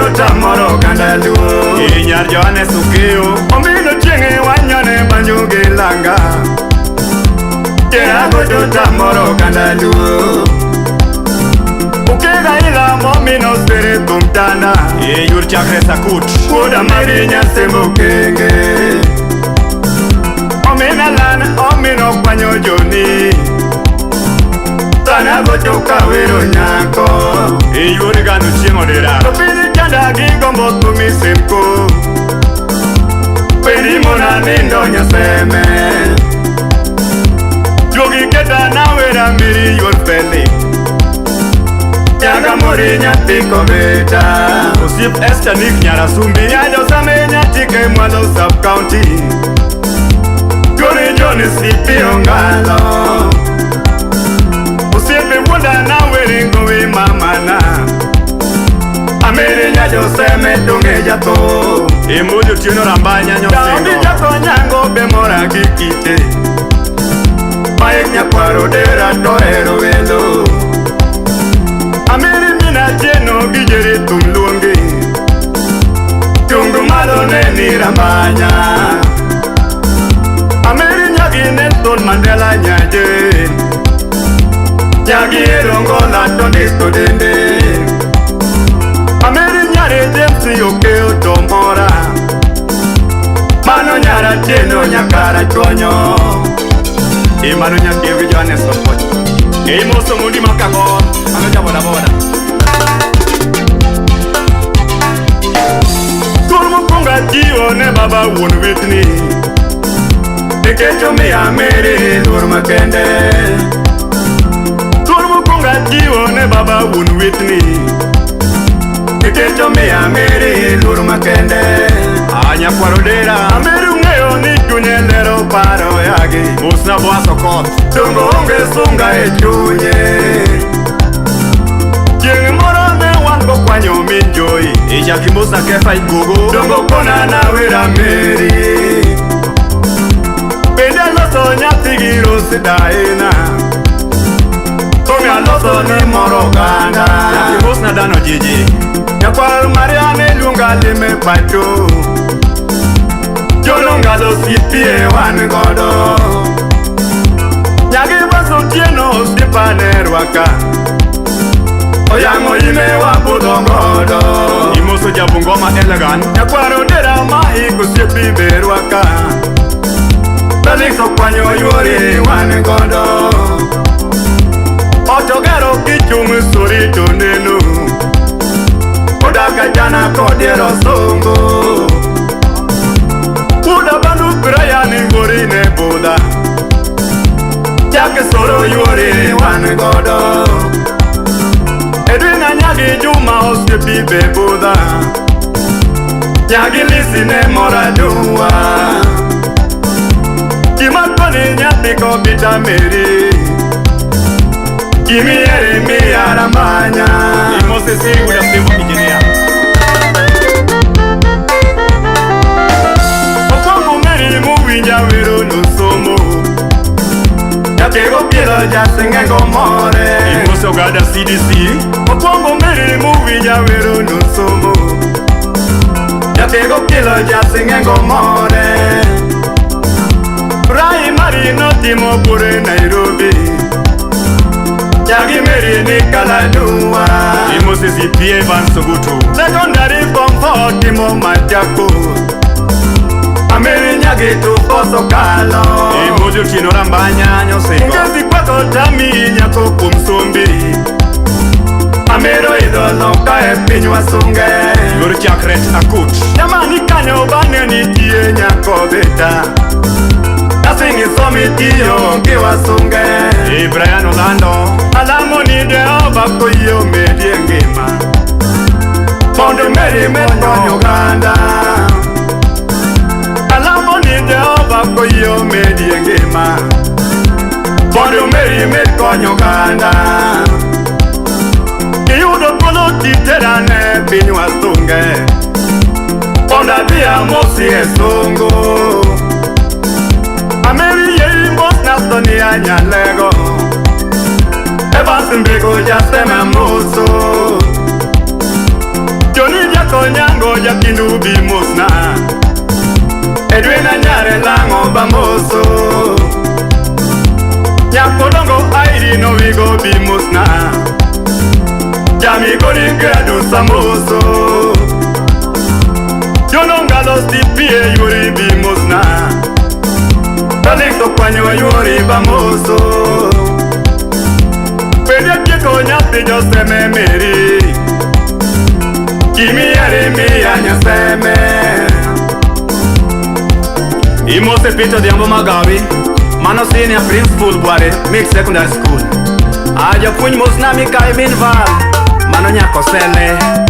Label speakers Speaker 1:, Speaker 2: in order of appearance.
Speaker 1: Terago tamoro oganda luo.
Speaker 2: E nyar Johannes Okeyo.
Speaker 1: Omino chieng'e wanyone banjo gi langa. Terago to tamoro oganda luo. Ukega ila momino sere thum tanda.
Speaker 2: E yur chakre Sakut.
Speaker 1: Wuoda mari nyasembo kenge. Omina lan omino kwanyo joni. Sana gocho kawero nyako.
Speaker 2: E yuor gano chieng' odira.
Speaker 1: To piny chanda gi gombo thumi semko. Pedi mona nindo nyaseme. Juogi keta nawera miri yuor Felix. Nyaga mori nyathi kobeta.
Speaker 2: Osiep Esther Nick Nyarasumbi.
Speaker 1: Nyajo same nyathi ke mwalo sub county. Joni Joni sipi ongalo. Osiepe wuonda nawere ngowi mamana. Amere nyajo seme donge jatho.
Speaker 2: E mojo Otieno Rambanya
Speaker 1: Daudi
Speaker 2: nyosingo.
Speaker 1: jako nyango be mora gi kite. Maek nyakwaro dera to hero welo. Amiri mina tieno gi jeri thum luongi. Tungu malo ne ni Rambanya. Amiri nyagi Nelson Mandela nyaje. Nyagi erongola to ndiko dende. Amiri nyare James Okeyo to mora. Mano nyara tieno nyakara chwonyo.
Speaker 2: E mano nyakew gi Johannes Okoch. E imoso mundi makagor. Mano ja boda boda.
Speaker 1: Thuol mokwongo achiwo ne baba wuon witni. Nikech omiyo Amiri luor makende. Thuol mokwongo achiwo ne baba wuon witni. Nikech omiyo Amiri luor makende.
Speaker 2: A nyakwar Odera.
Speaker 1: Amiri ung'eyo ni chunye lero paro yagi.
Speaker 2: Mosna Boaz Okoth.
Speaker 1: Dongo onge sunga e chunye. Chieng' moro ne wan gokwanyo min joyi.
Speaker 2: E chak imosna Kefa Igogo.
Speaker 1: Dongo kona nawera Meri. Bende aloso nyathi gi Rose daina. Thumi aloso ne moro oganda.
Speaker 2: Chak imosna Dano Jiji.
Speaker 1: Nyakwar Maria ne luonga lime pacho. Jolongalo osipie wan godo. Nyagi Bas Otieno osiepa ne rwaka. Oyang'o ime wabudho godo.
Speaker 2: Imoso Jabungoma Elegant.
Speaker 1: Nyakwar Odera ma hik osiepi be rwaka. Felix okwanyo yuori wan godo. Ot ogero kichung' sori to neno. Odak achana kod songo. Buda bandu Brian yuori ne buda. Jack soro yuori wan godo. Edwin Anyagi Juma osiepi be buda. Nyagi Lisi ne mora duwa. Kimakoni nyathi kobita Meri. Kimiere miya Rambanya.
Speaker 2: Imose Sigu da civil engineer.
Speaker 1: Okwongo Meri mowinja wero nosomo. Nyathego pielo jaseng'engo more.
Speaker 2: Imoso Ogada CDC.
Speaker 1: Okwongo Meri mowinja wero nosomo. Nyathego pielo jaseng'engo more. Primary notimo bure Nairobi. Nyagi Meri ni Kaladua.
Speaker 2: Imose CPA Van Sogutu.
Speaker 1: Secondary form 4 timo Machako. Amiri nyagi tufoso kalo.
Speaker 2: Imojo Otieno Rambanya nyosingo.
Speaker 1: Ngezi kwako tami nyako kuom sombi. Amero idho loka e piny wasunge.
Speaker 2: Yor chakret Akut.
Speaker 1: Jamani kanyo bane nitie nyako beta. Nasingi somi tiyo gi wasunge.
Speaker 2: E Brian Olando.
Speaker 1: Alamo ni Jehova koyie omedie ngima. Mondo Meri med konyo oganda. Alamo ni Jehova koyie omedie ngima. Mondo Meri med konyo oganda. Iyudo thuolo titera ne piny wasunge. Mondo adhi amosi e songo. Ameri yie mos Nasonia Nyalego. Evans Mbego jasema moso. Joni Jako Odongo jakindu bi mosna. Edwina nyare lang'o bamoso. Nyakodongo Irene Owigo bi mosna. Jamigori Gladys amoso. Jonongalo CPA yori bi mosna. Felix Okwanyo yori bamoso. Bende tieko nyathi joseme meri. Kimi yare miya nyaseme.
Speaker 2: Imose Peter Odhiambo Magawi, mano senior principal Bware Mixed Secondary School. A japuonj mosna Mikayi min Val, mano nyako sele.